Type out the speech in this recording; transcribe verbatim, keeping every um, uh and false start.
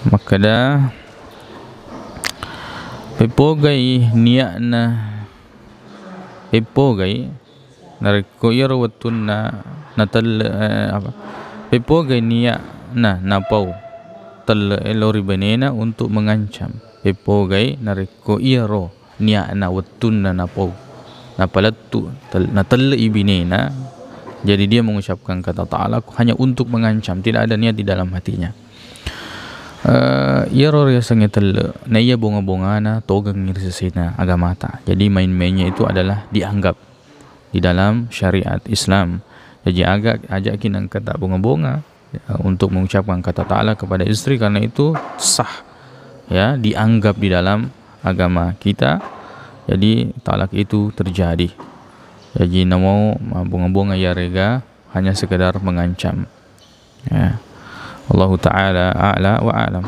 Makkeda, peppogai niatna, peppogai narekko iyaro wettunna natelle, eh, apa? Peppogai niatna napau telle lao ri benena untuk mengancam. Peppogai narekko iyaro niatna wettunna napau, napalettu, tel-, natelle i binena, jadi dia mengucapkan kata talak hanya untuk mengancam, tidak ada niat di dalam hatinya. Eh, iyaro riasengnge telle, na iya bonga-bongana togengngi ri sesena agamata. Jadi main-mainnya itu adalah dianggap di dalam syariat Islam. Jadi aga-, ajaki nengka tabbonga-bonga, ya, untuk mengucapkan kata talak kepada istri, karena itu sah, ya, dianggap di dalam agama kita. Jadi talak itu terjadi. Jadi namo mabbonga-bonga iyarega hanya sekedar mengancam. Ya. Allahu ta'ala a'la wa a'lam.